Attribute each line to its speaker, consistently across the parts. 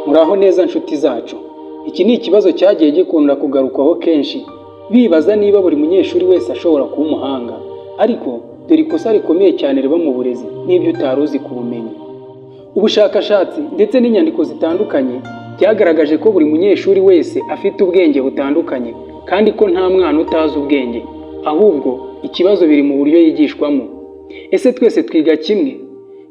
Speaker 1: Muraho neza nshuti zacu. Iki ni ikibazo cyagiye gikunda kugarukwaho kenshi, bibaza niba buri munyeshuri wese ashobora kuba umuhanga. Ariko dore ikosa rikomeye cyane riba mu burezi n'ibyo utari uzi ku bumenyi. Ubushakashatsi ndetse n'inyandiko zitandukanye byagaragaje ko buri munyeshuri wese afite ubwenge butandukanye kandi ko nta mwana utazi ubwenge, ahubwo ikibazo biri mu buryo yigishwamo. Ese twese twiga kimwe?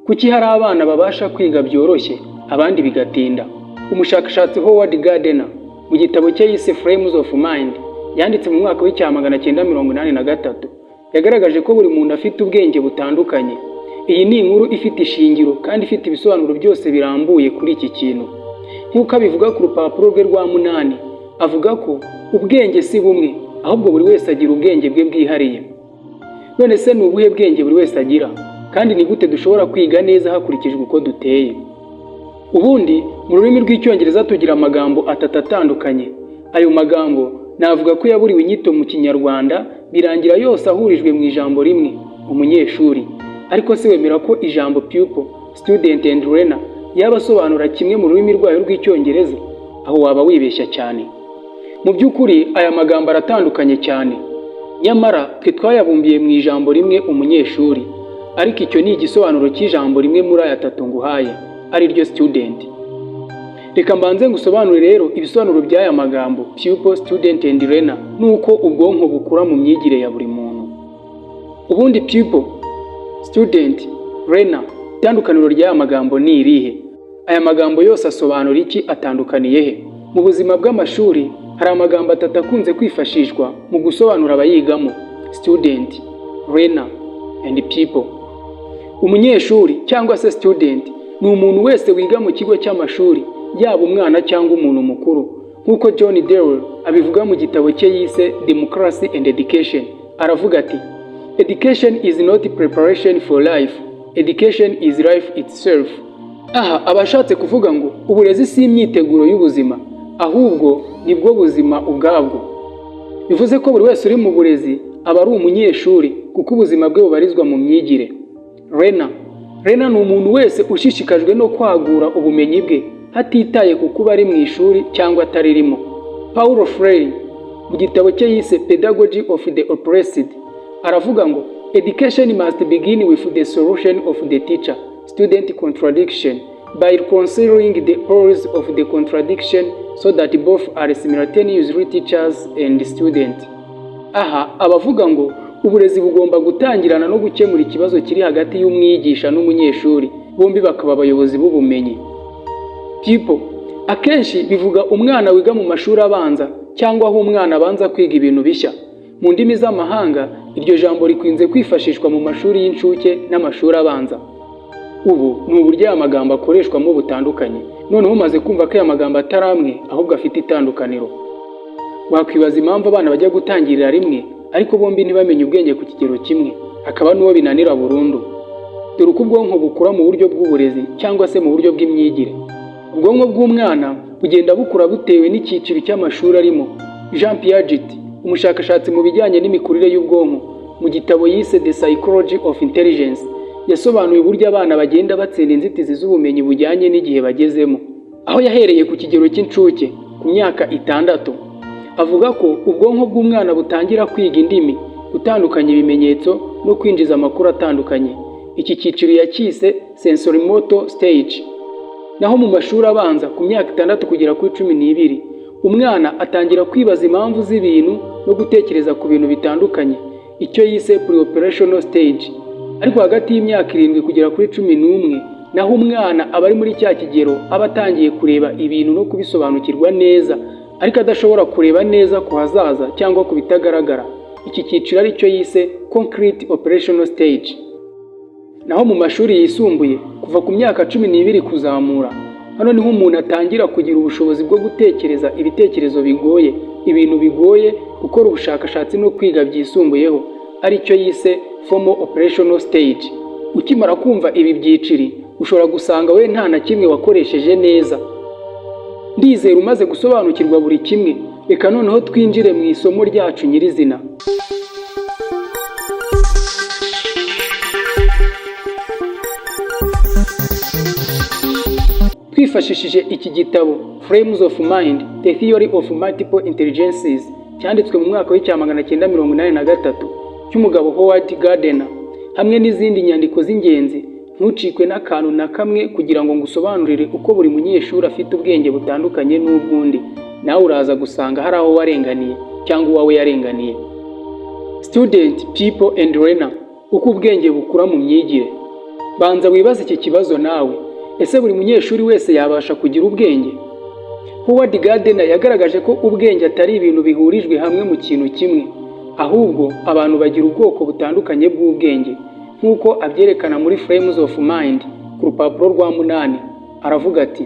Speaker 1: Kuki hari abana babasha kwiga byoroshye abandi bigatinda? Umushakashatsi Howard Gardner mu gitabo cye yise Frames of Mind, yanditse mu mwaka wa 1983, yagaragaje ko buri muntu afite ubwenge butandukanye. Iyi ni inkuru ifite ishingiro kandi ifite ibisobanuro byose birambuye kuri iki kintu. Nk'uko abivuga ku rupapuro rwe rwa 8, avuga ko ubwenge si bumwe, ahubwo buri wese agira ubwenge bwe bwihariye. None se ni ubuhe bwenge buri wese agira? Kandi ni gute dushobora kwiga neza hakurikijwe uko duteye? Ubundi mu rurimi rw'Icyongereza tugira amagambo atatu atandukanye. Ayo magambo navuga ko yaburiwe inyito mu Kinyarwanda, birangira yose ahurijwe mu ijambo rimwe, umunyeshuri. Ariko se wemera ko ijambo pupil, student and learner yaba asobanura kimwe mu rurimi rwayo rw'Icyongereza? Aho waba wibeshya cyane. Mu by'ukuri aya magambo aratandukanye cyane. Nyamara twe twayabumbiye mu ijambo rimwe, umunyeshuri. Ariko icyo ni igisobanuro cy'ijambo rimwe muri aya atatu nguhaye, ari ryo student. Reka mbanze ngusobanure rero ibisobanuro by'aya magambo pupil, student and learner, nuko ubwonko bukura mu myigire ya buri muntu. Ubundi pupil, student, learner, itandukaniro ry'aya magambo ni irihe? Aya magambo yose asobanura iki? Atandukaniye he? Mu buzima bw'amashuri hari amagambo atatu akunze kwifashishwa mu gusobanura abayigamo: student, learner and pupil. Umunyeshuri cyangwa se student ni umuntu wese wiga mu kigo cy'amashuri, yaba umwana cyangwa umuntu mukuru. Nk'uko John Dewey abivuga mu gitabo cye yise Democracy and Education, aravuga ati: "Education is not preparation for life, education is life itself." Aha aba ashatse kuvuga ngo uburezi si imyiteguro y'ubuzima, ahubwo nibwo buzima ubwabwo. Bivuze ko buri wese uri mu burezi aba ari umunyeshuri, kuko ubuzima bwe bubarizwa mu myigire. Learner. Learner ni umuntu wese ushishikajwe no kwagura ubumenyi bwe, hatitaye ku kuba ari mu ishuri cyangwa ataririmo. Paulo Freire mu gitabo cye yise Pedagogy of the Oppressed aravuga ngo: "Education must begin with the solution of the teacher student contradiction by reconciling the poles of the contradiction so that both are simultaneously teachers and students." Aha abavuga ngo uburezi bugomba gutangirana no gukemura ikibazo kiri hagati y'umwigisha n'umunyeshuri, bombi bakaba abayobozi b'ubumenyi. Pupil akenshi bivuga umwana wiga mu mashuri abanza cyangwa aho umwana abanza kwiga ibintu bishya. Mu ndimi z'amahanga iryo jambo rikunze kwifashishwa mu mashuri y'incuke n'amashuri abanza. Ubu ni uburyo aya magambo akoreshwamo butandukanye. Noneho umaze kumva ko aya magambo atari amwe, ahubwo afite itandukaniro. Wakwibaza impamvu abana bajya gutangirira rimwe ariko bombi ntibamenye ubwenge ku kigero kimwe, hakaba n'uwo binanira burundu. Dore uko ubwonko bukura mu buryo bw'uburezi cyangwa se mu buryo bw'imyigire. Ubwonko bw'umwana bugenda bukura bitewe n'icyiciro cy'amashuri arimo. Jean Piaget, umushakashatsi mu bijyanye n'imikurire y'ubwonko, mu gitabo yise The Psychology of Intelligence, yasobanuye uburyo abana bagenda batsinda inzitizi z'ubumenyi bujyanye n'igihe bagezemo, aho yahereye ku kigero cy'incuke ku myaka 6, avuga ko ubwonko bw'umwana butangira kwiga indimi, gutandukanya ibimenyetso no kwinjiza amakuru atandukanye. Iki cyiciro yacyise sensorimotor stage. Naho mu mashuri abanza, ku myaka 6 kugera kuri 12, umwana atangira kwibaza impamvu z'ibintu no gutekereza ku bintu bitandukanye, icyo yise pre-operational stage. Ariko hagati y'imyaka 7 kugera kuri 11 naho umwana aba ari muri cya kigero aba atangiye kureba ibintu no kubisobanukirwa neza, ariko adashobora kureba neza ku hazaza cyangwa ku bitagaragara. Iki cyiciro ari cyo yise concrete operational stage. Naho mu mashuri yisumbuye, kuva ku myaka 12 kuzamura, hano niho umuntu atangira kugira ubushobozi bwo gutekereza ibitekerezo bigoye, ibintu bigoye, gukora ubushakashatsi no kwiga byisumbuyeho, aricyo yise formal operational stage. Ukimara kumva ibi byiciri, ushobora gusanga we nta na kimwe wakoresheje neza. Ndizera umaze gusobanukirwa buri kimwe. Reka noneho twinjire mu isomo ryacu nyirizina. Twifashishije iki gitabo Frames of Mind: The Theory of Multiple Intelligences, cyanditswe mu mwaka wa 1983 cy'umugabo Howard Gardner, hamwe n'izindi nyandiko z'ingenzi, ntucikwe n'akantu na kamwe kugira ngo ngusobanurire uko buri munyeshuri afite ubwenge butandukanye n'ubw'undi. Nawe uraza gusanga hari aho warenganiye cyangwa uwawe yarenganiye. Student, people and learner: uko ubwenge bukura mu myigire. Banza wibaze iki kibazo nawe: ese buri munyeshuri wese yabasha kugira ubwenge? Howard Gardner yagaragaje ko ubwenge atari ibintu bihurijwe hamwe mu kintu kimwe, ahubwo abantu bagira ubwoko butandukanye bw'ubwenge, nk'uko abyerekana muri Frames of Mind ku rupapuro rwa 8. Aravuga ati: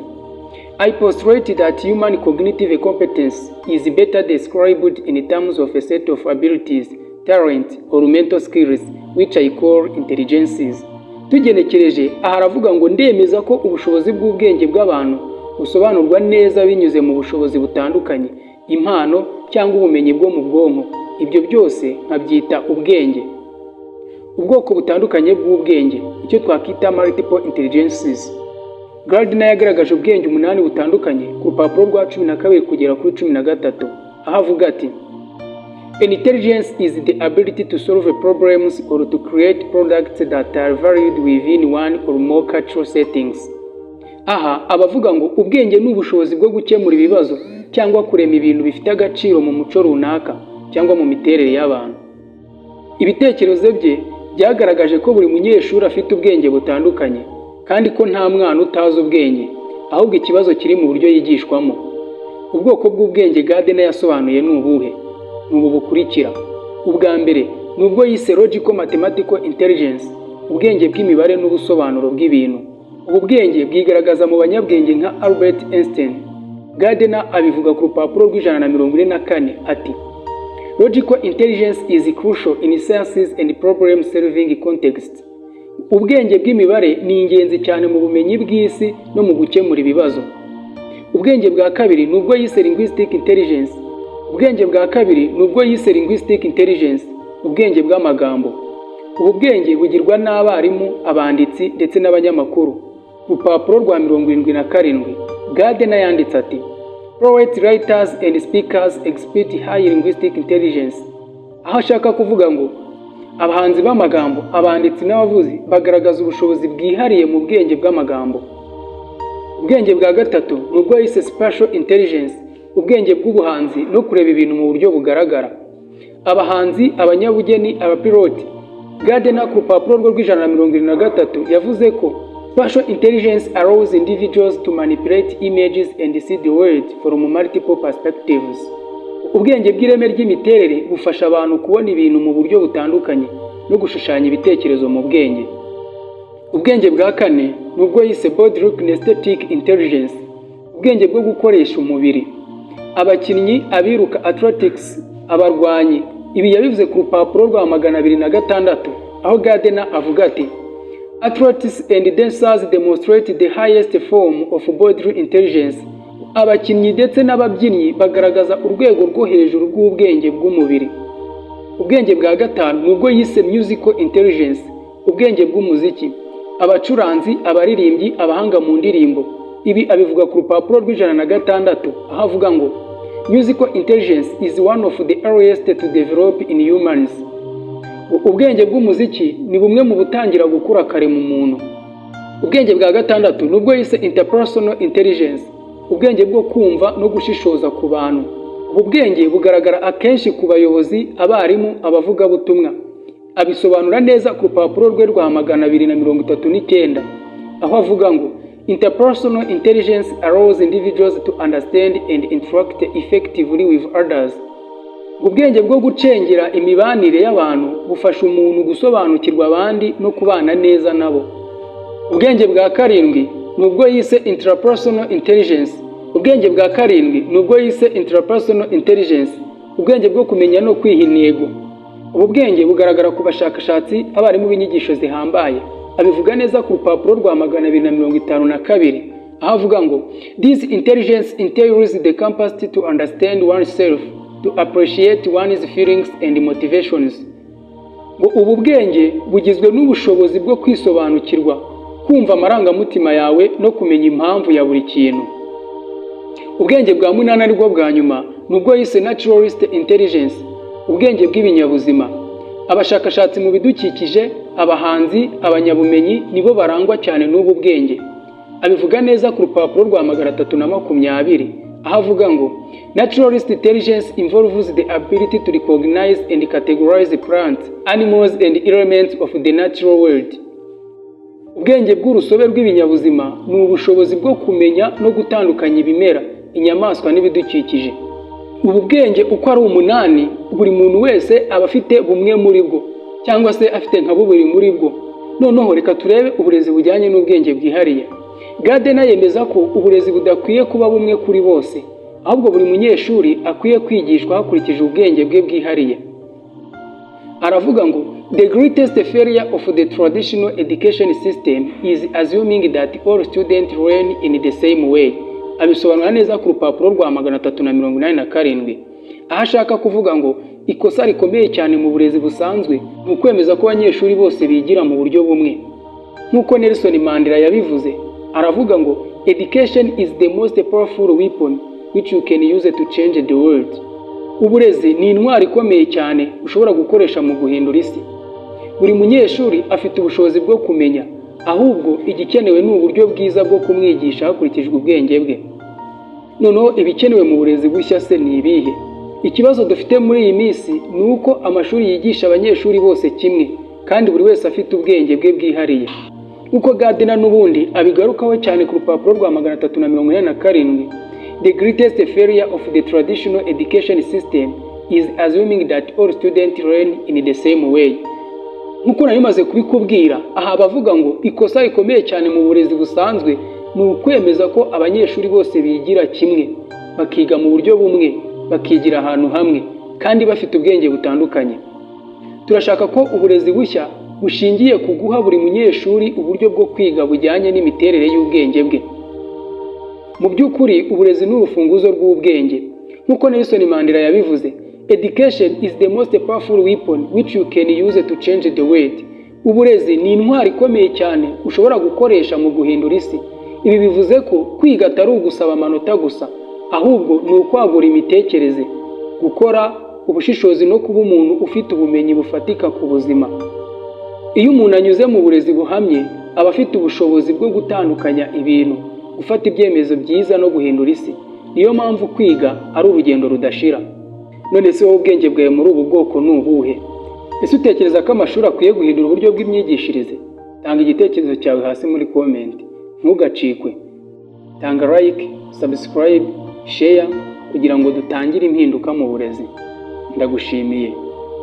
Speaker 1: "I postulate that human cognitive competence is better described in terms of a set of abilities, talent or mental skills, which I call intelligences." Tugenekereje aha, aravuga ngo: "Ndemeza ko ubushobozi bw'ubwenge bw'abantu busobanurwa neza binyuze mu bushobozi butandukanye, impano cyangwa ubumenyi bwo mu bwonko. Ibyo byose nkabyita ubwenge." Ubwoko butandukanye bw'ubwenge, icyo twakwita multiple intelligences. Gardner yagaragaje ubwenge umunani butandukanye ku rupapuro rwa 12 kugera kuri 13, aho avuga ati: "Intelligence is the ability to solve problems or to create products that are valued within one or more cultural settings." Aha abavuga ngo ubwenge ni ubushobozi bwo gukemura ibibazo cyangwa kurema ibintu bifite agaciro mu muco runaka cyangwa mu miterere y'abantu. Ibitekerezo bye byagaragaje ko buri munyeshuri afite ubwenge butandukanye, kandi ko nta mwana utazi ubwenge, ahubwo ikibazo kiri mu buryo yigishwamo. Ubwoko bw'ubwenge Gardner yasobanuye ni ubuhe? Ni ubu bukurikira: ubwa mbere ni ubwo yise logical mathematical intelligence, ubwenge bw'imibare n'ubusobanuro bw'ibintu. Ubu bwenge bwigaragaza mu banyabwenge nka Albert Einstein. Gardner abivuga ku rupapuro rwa 144 ati: "Logical intelligence is crucial in sciences and problem solving context." Ubwenge bw'imibare ni ingenzi cyane mu bumenyi bw'isi no mu gukemura ibibazo. Ubwenge bwa kabiri ni ubwo yise linguistic intelligence. Ubwenge bwa kabiri ni ubwo yise linguistic intelligence, ubwenge bw'amagambo. Ubu bwenge bugirwa n'abarimu, abanditsi ndetse n'abanyamakuru. Ku rupapuro rwa 77, Gardner yanditse ati: "Poets, writers and speakers exhibit high linguistic intelligence." Aho ashaka kuvuga ngo abahanzi b'amagambo, abanditsi n'abavuzi bagaragaza ubushobozi bwihariye mu bwenge bw'amagambo. Ubwenge bwa gatatu ni ubwo yise spatial intelligence, ubwenge bw'ubuhanzi no kureba ibintu mu buryo bugaragara. Abahanzi, abanyabugeni, abapiloti. Gardner ku rupapuro rwe rwa 173 yavuze ko spatial intelligence allows individuals to manipulate images and see the world from multiple perspectives. Ubwenge bw'ireme ry'imiterere bufasha abantu kubona ibintu mu buryo butandukanye no gushushanya ibitekerezo mu bwenge. Ubwenge bwa kane ni ubwo yise bodily kinesthetic intelligence, ubwenge bwo gukoresha umubiri. Abakinnyi, abiruka, athletics, abarwanyi. Ibi yabivuze ku rupapuro rwa 206, aho Gardner avuga ati: "Athletes and dancers demonstrate the highest form of bodily intelligence." Abakinnyi ndetse n'ababyinnyi bagaragaza urwego rwo hejuru rw'ubwenge bw'umubiri. Ubwenge bwa gatanu ni ubwo yise musical intelligence, ubwenge bw'umuziki. Abacuranzi, abaririmbyi, abahanga mu ndirimbo. Ibi abivuga ku rupapuro rwa 106, aho avuga ngo: "Musical intelligence is one of the earliest to develop in humans." Ubwenge bw'umuziki ni bumwe mu butangira gukura kare mu muntu. Ubwenge bwa gatandatu ni ubwo yise interpersonal intelligence, ubwenge bwo kumva no gushishoza ku bantu. Ubu bwenge bugaragara akenshi ku bayobozi, abarimu, abavugabutumwa. Abisobanura neza ku rupapuro rwe rwa 239, aho avuga ngo: "Interpersonal intelligence allows individuals to understand and interact effectively with others." Ubwenge bwo gucengera imibanire y'abantu bufasha umuntu gusobanukirwa abandi no kubana neza nabo. Ubwenge bwa karindwi ni ubwo yise intrapersonal intelligence. Ubwenge bwa karindwi ni ubwo yise intrapersonal intelligence, ubwenge bwo kumenya no kwiha intego. Ubu bwenge bugaragara ku bashakashatsi, abarimu b'inyigisho zihambaye. Abivuga neza ku rupapuro rwa 252, aho avuga ngo: "This intelligence entails the capacity to understand oneself, to appreciate one's feelings and motivations." Ngo ubu bwenge bugizwe n'ubushobozi bwo kwisobanukirwa, Kumva amarangamutima yawe no kumenya impamvu ya buri kintu. Ubwenge bwa munani, aribwo bwa nyuma, ni ubwo yise naturalist intelligence, ubwenge bw'ibinyabuzima. Abashakashatsi mu bidukikije, abahanzi, abanyabumenyi nibo barangwa cyane n'ubu bwenge. Abivuga neza ku rupapuro rwa 320, aho avuga ngo: "Naturalist intelligence involves the ability to recognize and categorize plants, animals and elements of the natural world." Ubwenge bw'urusobe rw'ibinyabuzima ni ubushobozi bwo kumenya no gutandukanya ibimera, inyamaswa n'ibidukikije. Ubu bwenge uko ari umunani, buri muntu wese aba afite bumwe muri bwo cyangwa se afite nka bubiri muri bwo. Noneho reka turebe uburezi bujyanye n'ubwenge bwihariye. Gardner yemeza ko uburezi budakwiye kuba bumwe kuri bose, ahubwo buri munyeshuri akwiye kwigishwa hakurikijwe ubwenge bwe bwihariye. Aravuga ngo: "The greatest failure of the traditional education system is assuming that all students learn in the same way." Abisobanura neza ku rupapuro rwa 387, aho ashaka kuvuga ngo ikosa rikomeye cyane mu burezi busanzwe ni ukwemeza ko abanyeshuri bose bigira mu buryo bumwe. Nk'uko Nelson Mandela yabivuze, aravuga ngo: "Education is the most powerful weapon which you can use to change the world." Uburezi ni intwaro ikomeye cyane ushobora gukoresha mu guhindura isi. Buri munyeshuri afite ubushobozi bwo kumenya, ahubwo igikenewe ni uburyo bwiza bwo kumwigisha hakurikijwe ubwenge bwe. Noneho ibikenewe mu burezi bushya se ni ibihe? Ikibazo dufite muri iyi minsi ni uko amashuri yigisha abanyeshuri bose kimwe, kandi buri wese afite ubwenge bwe bwihariye. Nk'uko Gardner n'ubundi abigarukaho cyane ku rupapuro rwa 387: "The greatest failure of the traditional education system is assuming that all students learn in the same way." Nk'uko nari maze kubikubwira, aha bavuga ngo ikosa rikomeye cyane mu burezi busanzwe ni ukwemeza ko abanyeshuri bose bigira kimwe, bakiga mu buryo bumwe, bakigira ahantu hamwe, kandi bafite ubwenge butandukanye. Turashaka ko uburezi bushya bushingiye ku guha buri munyeshuri uburyo bwo kwiga bujyanye n'imiterere y'ubwenge bwe. Mu by'ukuri, uburezi ni urufunguzo rw'ubwenge. Nk'uko Nelson Mandela yabivuze: "Education is the most powerful weapon which you can use to change the world." Uburezi ni intwaro ikomeye cyane ushobora gukoresha mu guhindura isi. Ibi bivuze ko kwiga atari ugusaba amanota gusa, ahubwo ni ukwagura imitekerereze, gukora ubushishozi no kuba umuntu ufite ubumenyi bufatika ku buzima. Iyo umuntu anyuze mu burezi buhamye, aba afite ubushobozi bwo gutandukanya ibintu, gufata ibyemezo byiza no guhindura isi. Niyo mpamvu kwiga ari urugendo rudashira. None se wowe, ubwenge bwawe muri ubu bwoko ni ubuhe? Ese utekereza ko amashuri akwiye guhindura uburyo bw'imyigishirize? Tanga igitekerezo cyawe hasi muri comment. Ntugacikwe. Tanga like, subscribe, share kugira ngo dutangire impinduka mu burezi. Ndagushimiye.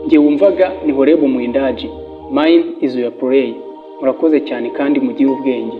Speaker 1: Njye wumvaga ni Horebu Mwindaji. Mine is your play. Murakoze cyane kandi mugire ubwenge.